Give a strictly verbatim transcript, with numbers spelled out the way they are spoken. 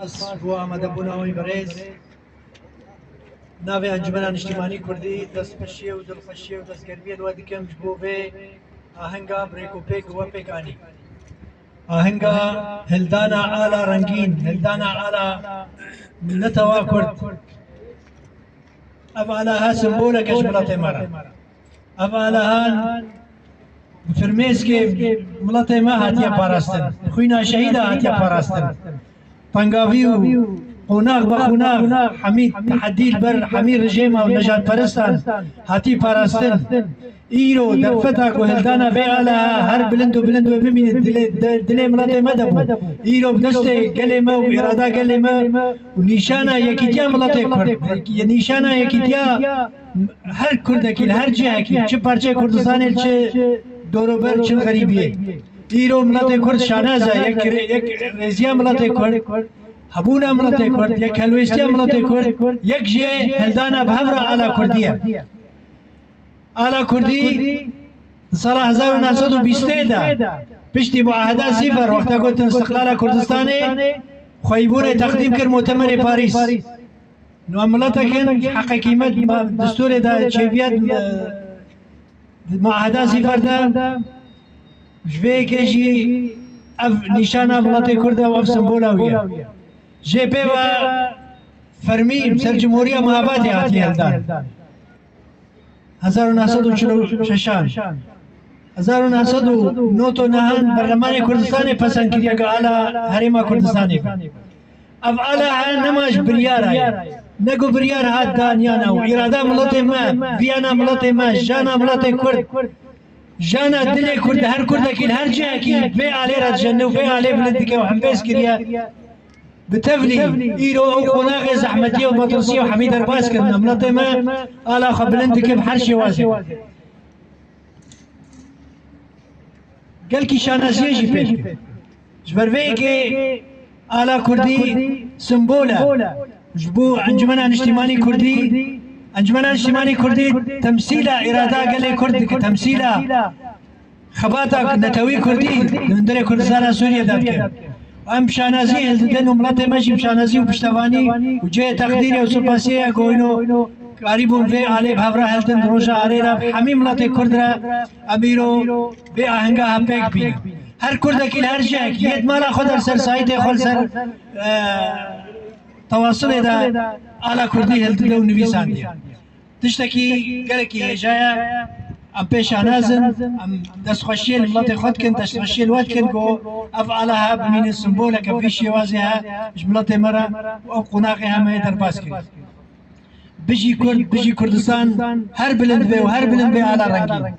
Spas بۆ ئامادەبوونەوەی بەڕێز. ناوی ئەنجومەنە نیشتیمانی کوردی دەستخۆشیە و دڵخۆشیە و دەستگەرمیە لەوە دکەم ji بۆ vê ahenga birêkopêk û we pêk anî. Ahenga hildana ala rengîn, hildana ala mileta wa Kurd. Ev alaha semboleke ji miletê me re. Ev alahan bi firmêskê miletê me hatiye parastin. Xwîna şehîda hatiye parastin. Pengavî û qonax be qonax hemî tehedî li ber hemî rejêma û nejadperestan hatî parastin. Îro derfeta ku hildana vê alaha her bilind û bilind wê bimîne dilê, de, dilê miletê me de bû. Îro bi destê gelê me û îrada gelê me û nîşana yekîtiya miletê Kurd, nîşana yekîtiya her Kurdekî li her cihekî, çi parçeyê Kurdistanê, çi dorober, çi li xerîbiyê. Îro miletê Kurd şanaz e, yek, yek rêziya miletê Kurd, hebûna miletê Kurd, yek helwêstiya miletê Kurd, yek jê hildana bi hev re ala Kurdî ye. Ala Kurdî di sala hezar û neh sed û bîstê de piştî muaheda Sîfer, wexta gotin Îstiqlala Kurdistanê, xweyîbûnê teqdîm kir Mutemerê Parîs. Nû em miletek in, heqekî me, destûrê de çêbiya, e, di muaheda Sîfer de, ji vê yekê jî ev nîşana miletê Kurd e û ev sembola wî ye. Jê pê ve fermî ser Cumhuriya Mabatê hatiye hildan. Hezar û neh sed û çil û şeşan. Hezar û neh sed û nod û nehan Berlemanê Kurdistanê pesend kiriye ku ala Herêma Kurdistanê be. Ev ala he nema ji biryara ye. Ne ku biryar hat dan ya na û îrada miletê me, viyana miletê me, jana miletê Kurd, jana dilê Kurd, her Kurdekî li her cihekî vê alê re dijene û vê alê bilind dike û hembêz kiriye. Bi tevlî îro ew qonaxê zehmetiyê û metirsiyê û hemî derbas kirine. Miletê me ala xwe bilind dike bi her şêwazê. Gelkî şanaziyê jî pê dike. Ji ber vê yekê ala Kurdî simbol e. Ji bo Encumena Niştîmanî Kurdî, Encumena Niştîmanî Kurdî temsîla îrada gelê Kurd dike, temsîla xebata netewî Kurdî li hundirê Kurdistana Sûriyê de dike. Em şanazî hildidin û miletê me jî bi şanazî û piştevanî û cihê teqdîrê û supasiyê ye ku îro karîbûn vê alê bi hev re hildin di roja arê re bi hemî miletê Kurd re em îro vê ahenga hevpêk bînin. Her Kurdekî li her cihekî yê di mala xwe de li ser saytê xwe li ser, e, tewasilê de ala Kurdî hildide û nivîsandiye. Tiştekî gelekî hêja ye. Em pê şanaz in, em destxweşiyê li miletê xwe dikin, destxweşiyê li we dikin ku ev ala he bimîne, simboleke vî şêwazê he ji miletê me re û ew qonaxê he me yê derbas kir. Bijî Kurd, bijî Kurdistan, her bilind be û her bilind be ala rengîn.